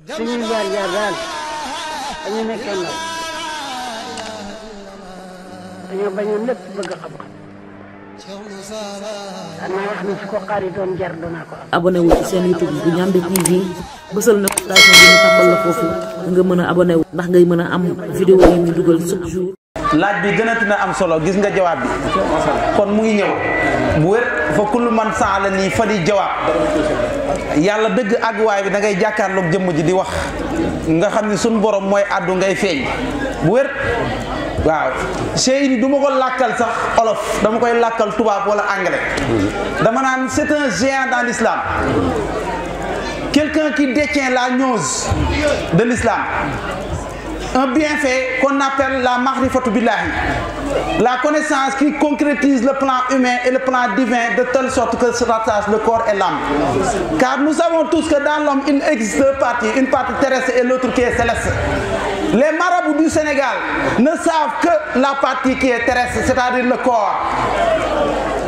suñuy jaar-jaar daal dañu nekkee ndaw dañoo bañoon lépp bëgg xam-xam xanaa wax ni su ko xaaritoon jar danaa ko am. abonné wu ci seen YouTube bu Ndiamé TV bësal notification bi ñu tàmbal la foofu nga mën a abonné wu ndax ngay mën a am vidéo yi ñu dugal chaque jour. laaj bi gënati na am solo gis nga jawaab bi kon mu ngi ñëw bu wér fa kullu man saala nii fa di jawaab yàlla dëgg àgguwaay bi da ngay jàkkaarloog jëmm ji di wax nga xam ni suñu borom mooy àddu ngay feeñ bu wér waaw Cheikh du ma ko làkkal sax olof dama koy làkkal tubaab wala anglais dama naan c'est un géant dans l'islam, quelqu'un qui détient la gnose de l'islam, un bienfait qu'on appelle la mahrifatu billahi, la connaissance qui concrétise le plan humain et le plan divin de telle sorte que se rattache le corps et l'âme. Car nous savons tous que dans l'homme il existe deux parties, une partie terrestre et l'autre qui est céleste. Les marabouts du Sénégal ne savent que la partie qui est terrestre, c'est-à-dire le corps.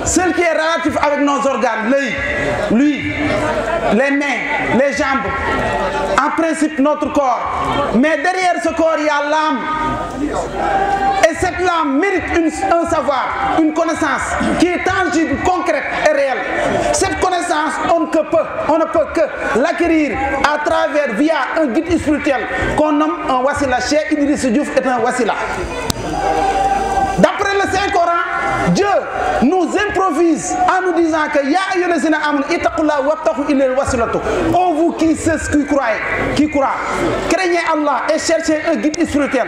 Celle qui est relative avec nos organes, l'œil, lui, les mains, les jambes, en principe notre corps. Mais derrière ce corps, il y a l'âme. Et cette âme mérite un savoir, une connaissance qui est tangible, concrète et réelle. Cette connaissance, on ne peut que l'acquérir à travers, via un guide spirituel qu'on nomme un wasila. Cheikh Idriss Diouf est un wasila. D'après le Saint-Coran, Dieu nous improvise en nous disant que Ya ayyuhallazina amanu ittaqullah wabtaghu ilayhil wasilatu. Oh vous qui croient, craignez Allah et cherchez un guide spirituel.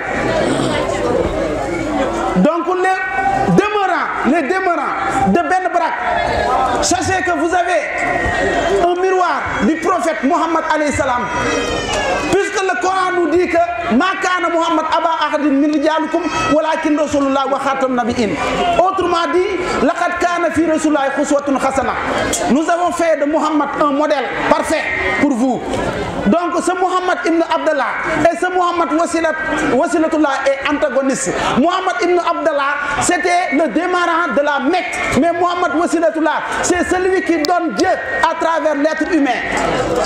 Donc les demeurants de Ben Brak, sachez que vous avez un miroir du prophète Mohammed alayhi salam. Puisque le Coran nous dit que Ma kana Muhammad aba ahadin min rijalikum walakin rasulullah wa khatam nabiyyin. Autrement dit, laqad kana fi rasulillahi uswatun hasana. Nous avons fait de Muhammad un modèle parfait pour vous. Donc ce Muhammad ibn Abdallah et ce Muhammad Wasilatullah est antagoniste. Muhammad ibn Abdallah c'était le démarrant de la Mecque, mais Muhammad Wasilatullah c'est celui qui donne Dieu à travers l'être humain.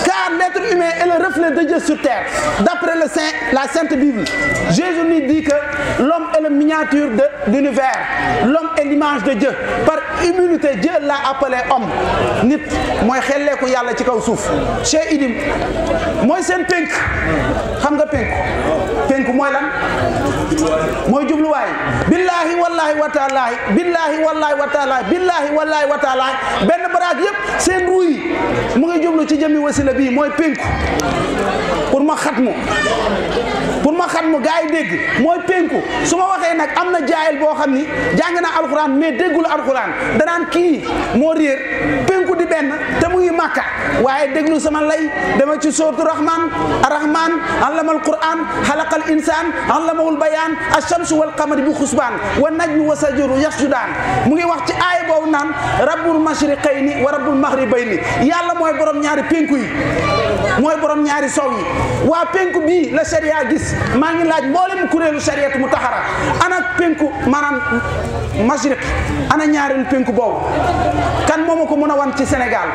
Car l'être humain est le reflet de Dieu sur terre. D'après la Sainte Bible, Jésus nous dit que l'homme est la miniature de l'univers. L'homme est l'image de Dieu. Par humilité, Dieu l'a appelé homme. Nit moy xelle ko yalla ci kaw souf. Cheikh Idim moy sen penk. Xam nga penk? Penk moy lan? Moy jublu way. Billahi wallahi wa ta'ala, billahi wallahi wa ta'ala, billahi wallahi wa ta'ala. Ben baraak yépp sen ruuy mu ngi jublu ci jëmi wasila bi moy penk. Pour ma xatmu gaay dégg mooy penku su ma waxee nag am na jaayil boo xam ni jàng na alxuraan mais déggul alxuraan danaan kii moo réer penku di benn te mu ngi màkka waaye déglu sama lay dama ci sourate rahman arrahman allamal quran xalaqal insaan allamahul bayaan ash-shamsu wal qamari bi xusbaan wa najmu wa sajuru yasjudaan mu ngi wax ci aaya boobu naan rabbul mashriqayni wa rabbul maghribayni yàlla mooy borom ñaari penku yi mooy borom ñaari sow yi waa penku bii la sharia gis maa ngi laaj mboolem kuréelu shariatu mu taxara ana penku maanaam mashriq ana ñaareelu penku boobu kan moo ma ko mën a wan ci Sénégal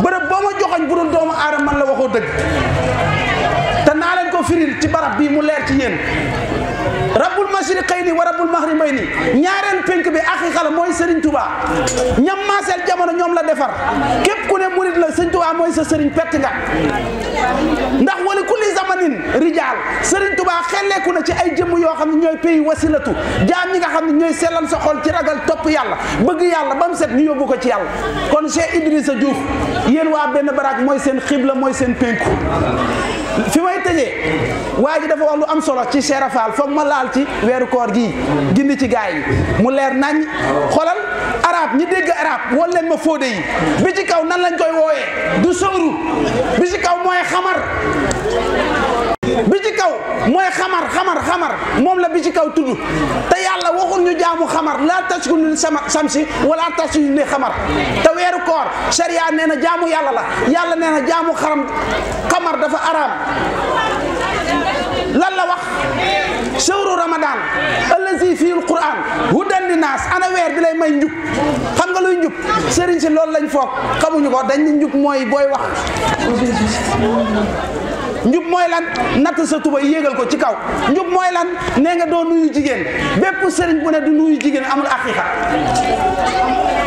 bërëb boo ma joxoñ bu dul doomu aadama man la waxoo dëgg te naa leen ko firil ci barab bii mu leer ci yéen rabbul mashriqayni wa rabbul maghribayni ñaareel penk bi aqiqa la mooy Serigne Touba ñam maaseel jamono ñoom la defar képp ku ne murid la Serigne Touba mooy sa Serigne pett nga ndax wala kulli zamanin rijaal Serigne Touba xelleeku na ci ay jëmm yoo xam ne ñooy pays wasilatu jaam ñi nga xam ne ñooy sellal sa xol ci ragal topp yàlla bëgg yàlla ba mu set ñu yóbbu ko ci yàlla kon Cheikh Idrissa Diouf yéen waa benn baraak mooy seen xibla mooy seen penku fi may tëjee waa ji dafa wax lu am solo ci Cheikh Rafal foog ma laal ci weeru koor gii gindi ci gaay yi mu leer nañ xolal arab ñi dégg arab wol leen ma fóode yi bi ci kaw nan lañ koy wooyee du sóoru bi ci kaw mooy xamar bi ci kaw mooy xamar moom la bi ci kaw tudd te yàlla waxul ñu jaamu xamar laa tasjuduu samsi wala tasjuduu li xamar te weeru koor sharia nee na jaamu yàlla la yàlla nee na jaamu xamar dafa araam lan la wax shahru ramadan allazi fihi alquran hudan linnaas ana weer bi lay may njub xam nga luy njub sëriñ si loolu lañ foog xamuñu ko dañ ni njub mooy booy wax njub mooy lan natt sa tuba yéegal ko ci kaw njub mooy lan nee nga doo nuyu jigéen bépp sëriñ bu ne du nuyu jigéen amul aqiqa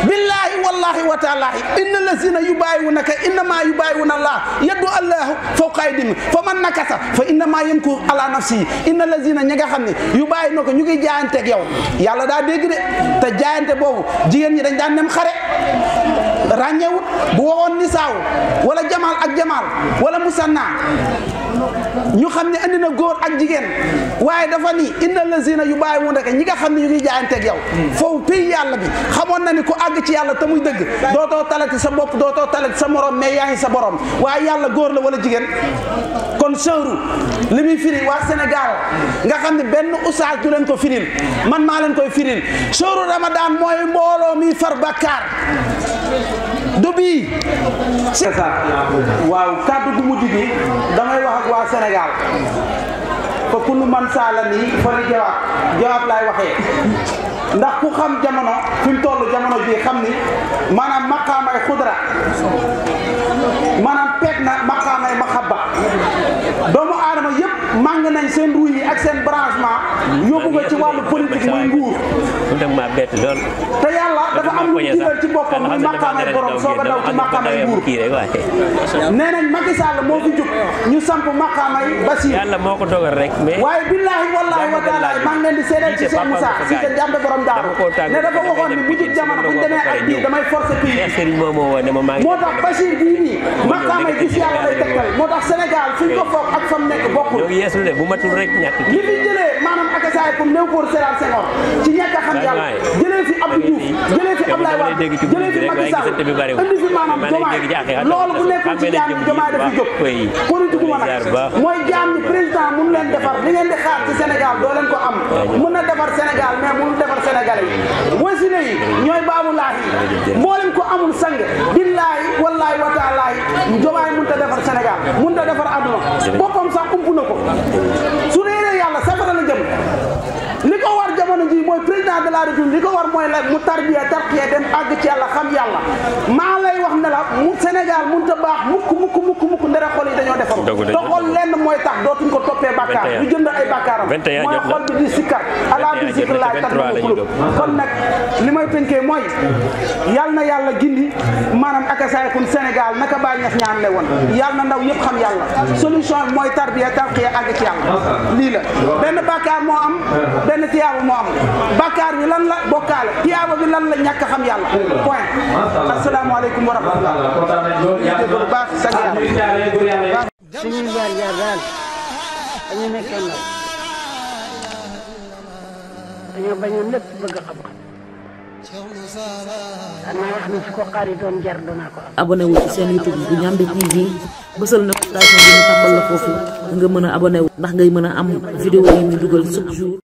billahi wallahi wa taalahi inna lazina yubayiwunaka innama yubayiwuna allah yaddu allahu fawqa aydihim fa man nakasa fa innama yanku ala nafsi inna lazina ñi nga xam ne yubayi na ko ñu ngi jaayanteeg yow yàlla daa dégg de te jaayante boobu jigéen ñi dañ daan dem xare ràññewut bu waxoon nisaaw wala jamaal ak jamaal wala musanna ñu xam ne andi na góor ak jigéen waaye dafa ni inna lazina yubayiwunaka ñi nga xam ne ñu ngi jaayanteeg yow foofu pays yàlla bi xamoon na ni ku àgg ci yàlla te muy dëgg dootoo talati sa bopp dootoo talati sa morom mais yaa ngi sa borom waaye yàlla góor la wala jigéen kon sëru li muy firi waa Sénégal nga xam ne benn oustaz du leen ko firil man maa leen koy firil sëru Ramadan mooy mbooloo mi far bakkaar du bii waaw kàddu gu mujj gi damay wax ak waa Sénégal fa kullu man saala nii fa li jawaab laay waxee ndax ku xam jamono fi mu toll jamono bii xam ni maanaam maqaamay xudra maanaam peeg na maqaamay maxabba doomu aadama yëpp màng nañ seen ruuy yi ak seen branchement yóbbu ko ci wàllu politique muy nguur te yàlla dafa am lu jiital ci boppam muy maqaamay borom soog a daw ci maqaamay nguur nee nañ Macky Sall moo fi jóg ñu samp maqaamay Basir yàlla moo ko dogal rek mais waaye billahi wallahi wa taala maa ngi leen di seedeel ci Cheikh Moussa si sa jàmbe borom daaru ne dafa waxoon ni bu jub jamono buñ demee ak bii damay forcer pays moo tax Bachir bii nii maqaamay gis yàlla lay tegtal moo tax Sénégal fuñ ko foog ak fam nekk bokkul bu matul rek ñàkk li fi jëlee maanaam ak saay comme Léopold Sédar Senghor ci ñàkk a xam yàlla jëlee fi Abdou Diouf jëlee fi Abdoulaye Wade jëlee fi Macky Sall indi fi maanaam Diomaye loolu bu nekkul ci jaam ñi Diomaye dafa jóg politique ma nag mooy jaam ñi président mun leen defar li ngeen di xaar ci Sénégal doo leen ko am mun na defar Sénégal mais mënul defar Sénégalais yi wasila yi ñooy baabu laahi mboolem ko amul sang billaahi wallaahi wa taalaahi Diomaye mënut a defar Sénégal mënut a defar àdduna boppam sax ump na ko su réeree yàlla safara la jëm li ko war jamono ji mooy président de la république li ko war mooy la mu tarbiya tarqiya dem àgg ci yàlla xam yàlla maa lay wax ne la mu Sénégal mënut a baax mukk ndere xol yi dañoo defar te xol lenn mooy tax dootuñ ko toppee bàkkaar du jënd ay bàkkaaram mooy xol bi di sikkar alaa bi zikri laay tax ma kulub kon nag li may tënkee mooy yàlla na yàlla gindi maanaam akasaay kun Sénégal naka bàyyi ñas ñaan le woon yàlla na ndaw yëpp xam yàlla solution bi mooy tarbiya tarqiya àgg ci yàlla lii la benn bàkkaar moo am benn tiyaaba moo am bàkkaar bi lan la bokkaale tiyaaba bi lan la ñàkk xam yàlla point asalaamaaleykum wa rahmatullah bu baax sa suñuy jaar jaar daal dañu nekkee ndaw dañoo bañoon lépp bëgg xam-xam xanaa wax ni su ko xaaritoon jar doonaa ko am. abonné wu ci seen YouTube bu Ndiamé TV bësal notification bi ñu tàmbal la foofu nga mën a abonné wu ndax ngay mën a am vidéo yi ñu dugal chaque jour.